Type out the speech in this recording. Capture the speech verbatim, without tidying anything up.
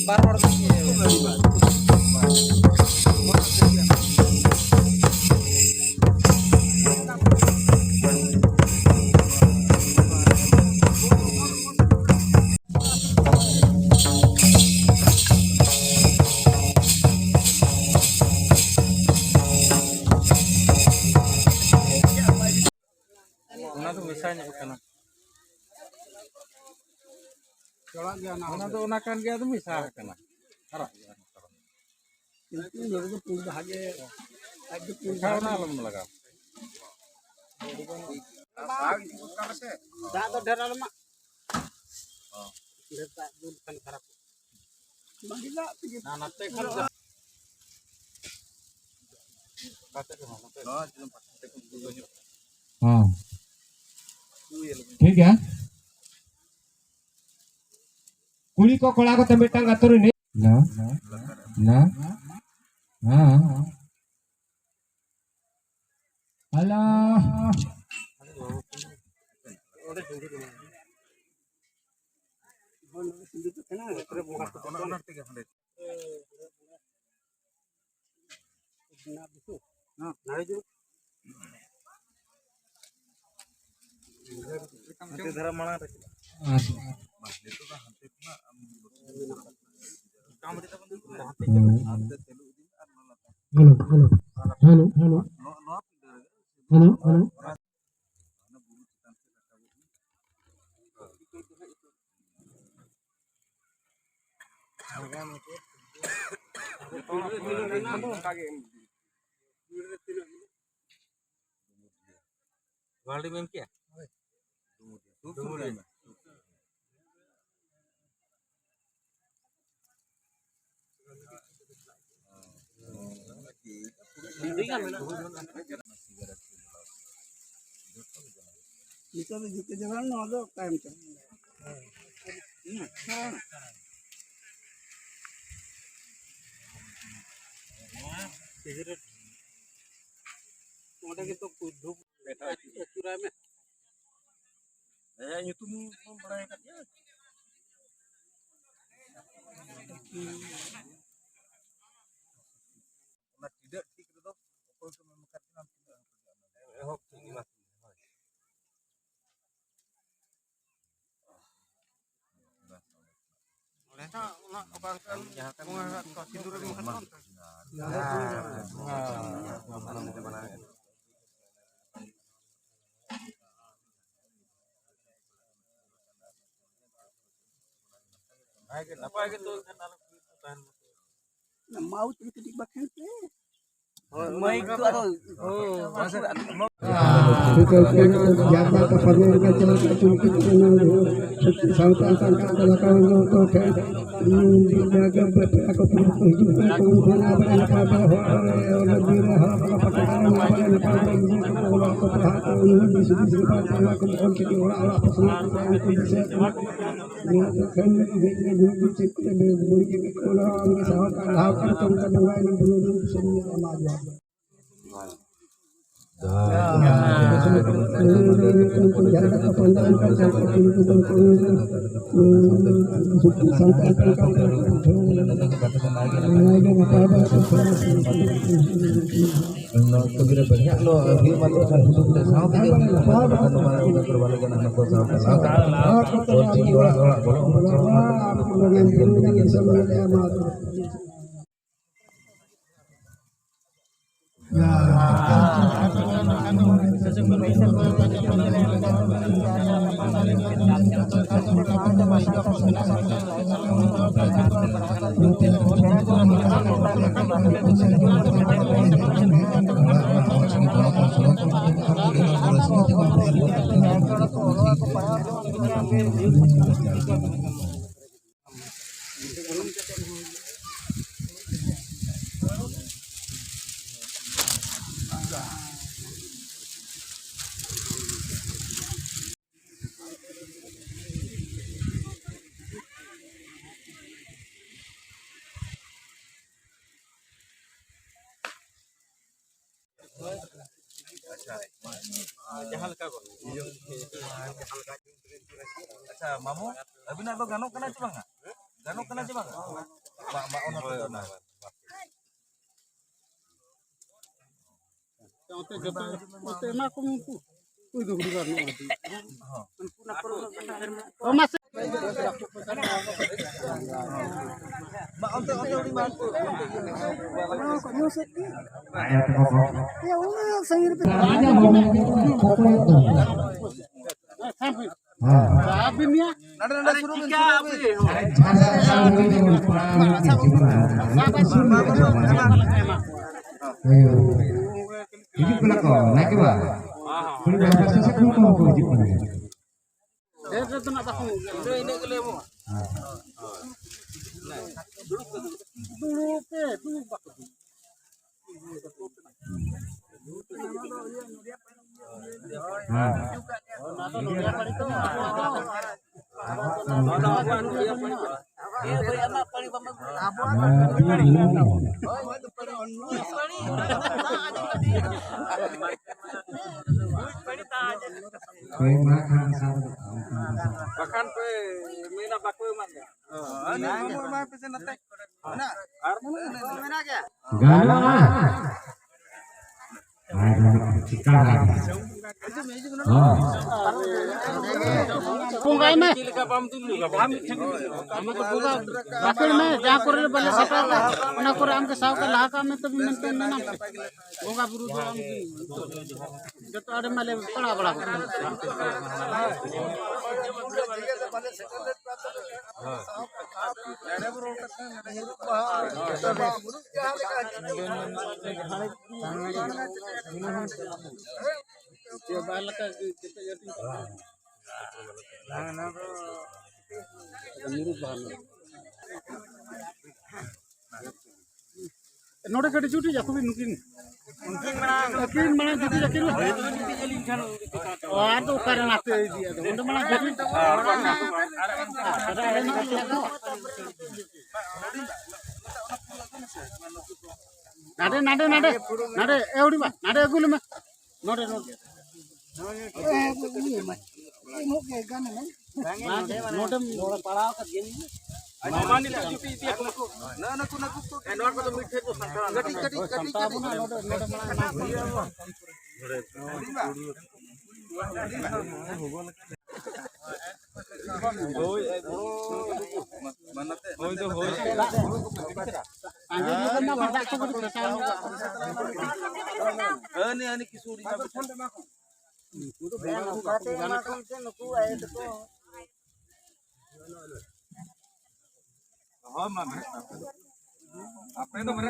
ᱵᱟᱨ ᱦᱚᱲ ᱫᱚ ᱪᱮᱫ? ᱚᱱᱟ ᱫᱚ ᱢᱮᱥᱟ ᱧᱚᱜ ᱠᱟᱱᱟ᱾ ᱪᱚᱲᱟᱜ ᱜᱮᱭᱟ ᱚᱱᱟ ᱚᱱᱟ ᱫᱚ ᱚᱱᱟ ᱠᱟᱱ ᱜᱮᱭᱟ, ᱟᱫᱚ ᱢᱮᱥᱟ ᱟᱠᱟᱱᱟ᱾ ᱟᱨᱟᱜ ᱜᱮᱭᱟ᱾ ᱠᱤᱱᱛᱩ ᱱᱚᱰᱮ ᱫᱚ ᱯᱩᱸᱰ ᱵᱟᱦᱟ ᱜᱮ, ᱟᱡ ᱫᱚ ᱯᱩᱸᱰ ᱢᱮᱥᱟ ᱵᱟᱦᱟ ᱚᱱᱟ ᱜᱮ᱾ ᱟᱞᱚᱢ ᱞᱟᱜᱟᱣ᱾ ᱫᱟᱜ ᱫᱚ ᱰᱷᱮᱨ ᱟᱞᱚᱢᱟ᱾ ᱰᱷᱮᱨ ᱫᱟᱜ ᱫᱩᱞ ᱞᱮᱠᱷᱟᱱ ᱠᱷᱟᱨᱟᱯᱚᱜᱼᱟ᱾ ᱵᱟᱝ ᱫᱟᱜ ᱛᱮᱜᱮ᱾ ᱱᱟ-, ᱱᱟᱛᱮ ᱠᱷᱚᱱ ᱫᱚ᱾ ᱦᱚᱸ᱾ ᱴᱷᱤᱠ ᱜᱮᱭᱟ᱾ ᱠᱩᱲᱤ ᱠᱚ ᱠᱚᱲᱟ ᱠᱚ ᱛᱮ ᱢᱤᱫᱴᱟᱝ ᱟᱛᱳ ᱨᱤᱱᱤᱡ᱾ ᱱᱟ, ᱱᱟ, ᱦᱮᱸ᱾ ᱦᱮᱞᱳ᱾ ᱦᱟᱱᱛᱮ ᱫᱷᱟᱨᱟ ᱢᱟᱲᱟᱝ ᱨᱮ ᱪᱟᱞᱟᱜ᱾ ᱟᱪᱪᱷᱟ᱾ ᱵᱟᱝ, ᱱᱤᱛᱚᱜ ᱫᱚ ᱦᱟᱱᱛᱮ ᱠᱷᱚᱱᱟᱜ ᱟᱢ ᱦᱟᱱᱛᱮ ᱛᱮ ᱪᱟᱞᱟᱜ ᱢᱮ᱾ Hello, hello, hello, hello. ᱱᱚᱣᱟ, ᱱᱚᱣᱟ ᱯᱤᱸᱰᱟᱹ ᱨᱮᱜᱮ᱾ Hello, hello. ᱚᱱᱟ ᱵᱩᱨᱩ ᱪᱮᱛᱟᱱ ᱥᱮᱫ ᱨᱟᱠᱟᱵᱚᱜ ᱢᱮ᱾ ᱜᱚᱦᱟᱲᱤ ᱢᱮᱱ ᱠᱮᱭᱟ? ᱰᱩᱢᱩᱨᱤᱭᱟᱹ᱾ ᱰᱩᱢᱩᱨᱤᱭᱟᱹ᱾ ᱱᱤᱛᱚᱜ ᱫᱚ ᱡᱩᱛᱟᱹ ᱡᱟᱭᱜᱟ ᱱᱚᱣᱟ ᱫᱚ ᱛᱟᱭᱚᱢ ᱛᱮ᱾ ᱚᱸᱰᱮ ᱜᱮᱛᱚ ᱫᱷᱩᱯ ᱟᱹᱪᱩᱨᱟᱭ ᱢᱮ᱾ ᱦᱮᱸ, ᱧᱩᱛᱩᱢ ᱵᱚᱱ ᱵᱟᱲᱟᱭ ᱟᱠᱟᱫ ᱜᱮᱭᱟ᱾ ᱚᱱᱟ ᱴᱤᱰᱟᱹᱜ ᱴᱷᱤᱠ ᱨᱮᱫᱚ ᱚᱠᱚᱭ ᱠᱚ ᱢᱮᱱ ᱠᱟᱫ ᱠᱤᱱᱟ, ᱩᱱᱠᱤᱱ ᱫᱚ ᱮᱦᱚᱵ ᱴᱷᱤᱠ ᱜᱮ ᱵᱟᱝ᱾ ᱚᱸᱰᱮ ᱫᱚ ᱚᱱᱟ ᱚᱠᱟ ᱞᱮᱠᱟᱱ ᱵᱚᱸᱜᱟ ᱠᱚ ᱥᱤᱸᱫᱩᱨ ᱮᱢ ᱠᱟᱫ ᱠᱚᱣᱟ ᱚᱱᱛᱮ? ᱱᱟᱯᱟᱭ ᱜᱮ, ᱱᱟᱯᱟᱭ ᱜᱮ ᱛᱚ ᱮᱱᱠᱷᱟᱱ ᱟᱞᱚ ᱛᱟᱦᱮᱱ ᱢᱟ᱾ ᱚᱱᱟ ᱢᱟᱣᱩᱥ ᱨᱮ ᱠᱟᱹᱴᱤᱡ ᱵᱟᱠᱷᱮᱲ ᱯᱮ᱾ ᱢᱟᱭᱤᱠ ᱫᱚ ᱟᱫᱚ ᱥᱟᱶᱛᱟ ᱥᱟᱱᱛᱟᱲ ᱠᱚ ᱞᱟᱠᱟᱣ ᱠᱚ ᱴᱷᱮᱱ ᱱᱚᱣᱟ ᱠᱟᱹᱢᱤ ᱨᱮ ᱵᱟᱹᱲᱤᱡᱟᱜ ᱞᱚ ᱦᱩᱭᱩᱜ ᱢᱟ ᱛᱚ, ᱠᱷᱟᱱ ᱦᱩᱰᱩᱝ ᱛᱮ ᱥᱟᱶ ᱛᱮᱜᱮ ᱦᱩᱭᱩᱜ ᱠᱟᱱᱟ, ᱵᱟᱠᱷᱟᱱ ᱱᱚᱣᱟ ᱩᱱᱟᱹᱜ ᱫᱚ ᱵᱟᱞᱮ ᱜᱟᱱᱟ, ᱱᱩᱠᱩ ᱥᱟᱶ ᱛᱮ ᱞᱟᱦᱟ ᱚᱞ ᱪᱤᱠᱤ ᱚᱲᱟᱜ ᱚᱲᱟᱜ ᱵᱚᱞᱚᱜ ᱢᱟ, ᱥᱚᱲᱚᱜ ᱢᱟ, ᱮᱱᱠᱷᱟᱱ ᱫᱚ ᱱᱤᱡᱮ ᱫᱚ ᱟᱪᱪᱷᱟ, ᱡᱟᱦᱟᱸ ᱞᱮᱠᱟ ᱜᱚ-, ᱟᱪᱪᱷᱟ, ᱢᱟᱢᱩ, ᱟᱹᱵᱤᱱᱟᱜ ᱫᱚ ᱜᱟᱱᱚᱜ ᱠᱟᱱᱟ ᱪᱮ ᱵᱟᱝᱟ? ᱜᱟᱱᱚᱜ ᱠᱟᱱᱟ ᱪᱮ ᱵᱟᱝᱟ? ᱵᱟ-, ᱵᱟ-, ᱚᱱᱟ ᱠᱚᱫᱚ ᱵᱟᱝ᱾ ᱚᱱᱛᱮ ᱡᱚᱛᱚ, ᱚᱱᱛᱮ ᱮᱢᱟ ᱠᱚᱢ ᱩᱱᱠᱩ᱾ ᱩᱱᱠᱩ ᱫᱚ ᱦᱩᱲᱩ ᱜᱟᱱᱚᱜᱼᱟ᱾ ᱦᱚᱸ᱾ ᱚ, ᱢᱟᱥᱮ᱾ ᱢᱟ, ᱚᱱᱛᱮ, ᱚᱱᱛᱮ ᱩᱱᱤ ᱢᱟ, ᱚᱱᱛᱮ ᱤᱭᱟᱹ᱾ ᱟᱭᱟ ᱛᱟᱠᱚ ᱠᱚ᱾ ᱮ, ᱩᱱᱟᱹᱜ ᱥᱟᱺᱜᱤᱧ ᱨᱮᱯᱮ ᱨᱟᱡᱟ ᱵᱟᱹᱵᱩ ᱠᱚᱠᱚᱭᱚᱜ ᱫᱚ᱾ ᱦᱮᱸ᱾ ᱟᱹᱵᱤᱱ ᱱᱤᱭᱟ᱾ ᱱᱚᱰᱮ, ᱱᱚᱰᱮ ᱥᱩᱨᱩᱜ ᱵᱤᱱ, ᱥᱩᱨᱩᱜ ᱵᱤᱱ᱾ ᱡᱷᱟᱲ ᱡᱷᱟᱲ ᱥᱟᱶ ᱦᱩᱭ ᱛᱟᱵᱚᱱ, ᱯᱟᱲᱟᱣ ᱦᱩᱭ ᱛᱟᱵᱚᱱ᱾ ᱢᱟ, ᱢᱟ, ᱢᱟ, ᱢᱟ, ᱢᱟ᱾ ᱦᱳᱭ᱾ ᱦᱤᱡᱩᱜ ᱠᱟᱱᱟ ᱠᱚ, ᱱᱟᱭᱠᱮ ᱵᱟ᱾ ᱠᱩᱲᱤ ᱵᱟᱵᱟ ᱥᱮ ᱥᱮ ᱠᱚ ᱦᱚᱸ ᱠᱚ ᱦᱤᱡᱩᱜ ᱠᱟᱱᱟ᱾ ᱰᱷᱮᱨ ᱰᱷᱮᱨ ᱫᱚ ᱱᱟᱜ ᱵᱟᱠᱚ ᱮᱢᱚᱜ ᱜᱮᱭᱟ᱾ ᱤᱱᱟᱹ, ᱤᱱᱟᱹ ᱜᱮᱞᱮ ᱮᱢᱚᱜᱼᱟ᱾ ᱦᱮᱸ᱾ ᱫᱩᱲᱩᱵ ᱯᱮ, ᱫᱩᱲᱩᱵ ᱵᱟᱠᱚ ᱫᱩᱲᱩᱵ᱾ ᱦᱮᱸ᱾ ᱦᱳᱭ, ᱢᱟ ᱠᱷᱟᱱ ᱥᱟᱵ ᱫᱚ᱾ ᱵᱟᱠᱷᱟᱱ ᱯᱮ ᱢᱮᱱᱟ ᱵᱟᱠᱚ ᱮᱢᱟ ᱞᱮᱭᱟ᱾ ᱜᱟᱱᱚᱜᱼᱟ᱾ ᱟᱨ ᱢᱮᱱᱟᱜ ᱜᱮᱭᱟ᱾ ᱜᱟᱱᱚᱜᱼᱟ᱾ ᱟᱨ ᱜᱟᱱᱚᱜᱼᱟ᱾ ᱪᱤᱠᱟ ᱜᱟᱱᱚᱜᱼᱟ? ᱦᱚᱸ᱾ ᱵᱚᱸᱜᱟᱭ ᱢᱮ᱾ ᱟᱢ ᱫᱚ ᱵᱚᱸᱜᱟ ᱵᱟᱠᱷᱮᱲ ᱢᱮ, ᱡᱟᱦᱟᱸ ᱠᱚᱨᱮ ᱵᱟᱞᱮ ᱥᱮᱴᱮᱨ ᱠᱟᱜ, ᱚᱱᱟ ᱠᱚᱨᱮ ᱟᱢᱜᱮ ᱥᱟᱶ ᱛᱮ ᱞᱟᱦᱟ ᱠᱟᱜ ᱢᱮ, ᱛᱚᱵᱮ ᱢᱮᱱᱛᱮ ᱢᱮᱱᱟᱢ᱾ ᱵᱚᱸᱜᱟ ᱵᱩᱨᱩ ᱫᱚ ᱟᱢ ᱜᱮ᱾ ᱡᱚᱛᱚ ᱟᱹᱰᱤ ᱢᱟᱞᱮ ᱯᱟᱲᱟᱣ ᱵᱟᱲᱟ ᱠᱚᱜᱼᱟ᱾ ᱪᱮ ᱵᱟᱨ ᱞᱮᱠᱟ ᱜᱮ ᱡᱚᱛᱚ ᱡᱟᱹᱛᱤ ᱢᱩᱨᱩᱫ ᱵᱟᱦᱟ ᱢᱮᱱᱟᱜᱼᱟ᱾ ᱱᱚᱰᱮ ᱠᱟᱹᱴᱤᱡ ᱪᱩᱴᱤᱡ ᱟᱠᱚ ᱵᱤᱱ ᱱᱩᱠᱤᱱ᱾ ᱩᱱᱠᱤᱱ ᱢᱟᱲᱟᱝ᱾ ᱟᱹᱠᱤᱱ ᱢᱟᱲᱟᱝ ᱡᱩᱴᱤᱡ ᱟᱹᱠᱤᱱ ᱢᱟ᱾ ᱚ, ᱟᱫᱚ ᱚᱠᱟᱨᱮ ᱱᱟᱛᱮ ᱤᱫᱤ, ᱟᱫᱚ ᱚᱸᱰᱮ ᱢᱟᱲᱟᱝ ᱡᱩᱴᱤᱡ᱾ ᱱᱟᱰᱮ, ᱱᱟᱰᱮ, ᱱᱟᱰᱮ, ᱱᱟᱰᱮ, ᱮ ᱦᱩᱰᱤᱧ ᱵᱟ, ᱱᱟᱰᱮ ᱟᱹᱜᱩ ᱞᱮᱢᱮ᱾ ᱱᱚᱰᱮ, ᱱᱚᱰᱮ᱾ ᱱᱚᱰᱮ, ᱱᱚᱰᱮ᱾ ᱱᱚᱣᱟ ᱠᱚᱫᱚ ᱢᱤᱫ ᱴᱷᱮᱱ ᱠᱚ ᱥᱟᱱᱛᱟᱲ᱾ ᱠᱟᱹᱴᱤᱡ, ᱠᱟᱹᱴᱤᱡ, ᱠᱟᱹᱴᱤᱡ, ᱠᱟᱹᱴᱤᱡ᱾ ᱱᱚᱣᱟ ᱠᱚᱫᱚ ᱥᱟᱱᱛᱟᱲ ᱵᱚᱱᱟ, ᱱᱚᱰᱮ, ᱱᱚᱰᱮ ᱢᱟᱲᱟᱝ᱾ ᱦᱩᱰᱤᱧ ᱵᱟ᱾ ᱦᱩᱰᱤᱧ ᱵᱟ᱾ ᱦᱳᱭ, ᱦᱳᱭ ᱫᱚ ᱦᱳᱭ᱾ ᱟᱹᱱᱤ, ᱟᱹᱱᱤ ᱠᱤᱪᱷᱩ ᱦᱩᱰᱤᱧ ᱵᱟ᱾ ᱦᱳᱭ, ᱢᱟ, ᱟᱯᱮ ᱫᱚ ᱢᱟᱱᱮ